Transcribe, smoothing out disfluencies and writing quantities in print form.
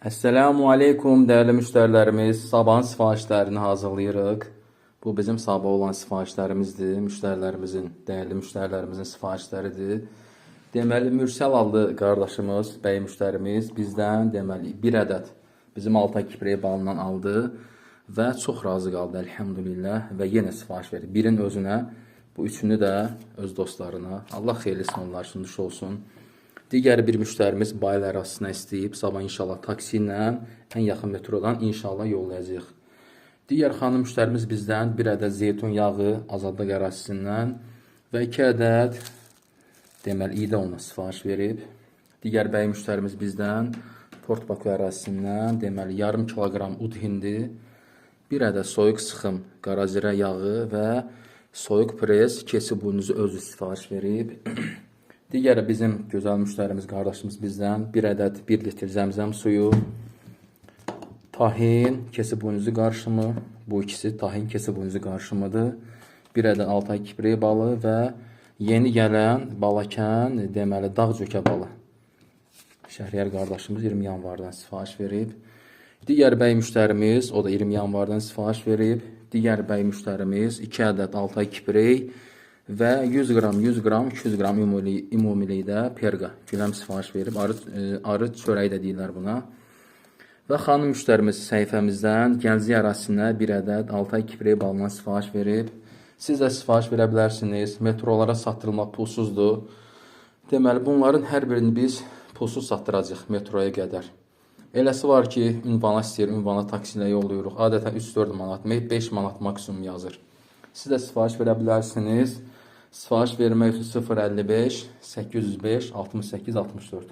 Əssalamu aleykum dəyərli müştərilərimiz. Sabahın sifarişlərini hazırlayırıq. Bu bizim sabah olan sifarişlərimizdir. Müştərilərimizin, dəyərli müştərilərimizin sifarişləridir. Deməli Mürsəl adlı qardaşımız, bəy müştərimiz bizdən deməli bir ədəd bizim Altay Kipreyi balından aldı və çox razı qaldı əlhəmdülillah və yenə sifariş verdi. Birin özünə, bu üçünü də öz dostlarına. Allah xeyirlisini onlar üçün nuş olsun. Digər bir müştərimiz Bayıl ərazisinə istəyib, sabah inşallah taksi ilə ən yaxın metrodan inşallah yollayacağıq. Digər xanım müştərimiz bizdən bir ədəd zeytun yağı Azadlıq ərazisindən və 2 ədəd deməli iğdə unu sifariş verib. Digər bəy müştərimiz bizdən Port Baku ərazisindən deməli yarım kiloqram ud hindi, bir ədəd soyuq sıxım qarazirə yağı və soyuq pres keçi buynuzu özü sifariş verib. Digər bizim gözəl müştərimiz, qardaşımız bizdən bir ədəd 1 litr zəmzəm suyu, tahin, keçi buynuzu qarışımı, bu ikisi tahin, keçi buynuzu qarışımıdır. Bir ədəd Altay Kipreyi balı və yeni gələn Balakən, deməli dağ cökə balı. Şəhriyar qardaşımız 20 yanvardan sifariş verib. Digər bəy müştərimiz, o da 20 yanvardan sifariş verib. Digər bəy müştərimiz 2 ədəd Altay Kiprey və 100 qram, 100 qram, 200 qram ümumilikdə perqa güləm sifariş verib. Arı çörəyi də deyirlər buna. Və xanım müştərimiz səhifəmizdən Gənclik ərazisinə bir ədəd Altay Kipreyi balından sifariş verib. Siz də sifariş verə bilərsiniz. Metrolara satdırılmaq pulsuzdur. Deməli, bunların hər birini biz pulsuz satdıracağıq metroya qədər. Eləsi var ki, ünvana istəyir, ünvana taksi ilə yollayırıq. Adətən 3-4 manat, 5 manat maksimum yazır. Siz də sifariş verə bilərsiniz. Sifariş vermək üçün 055 805 68 64.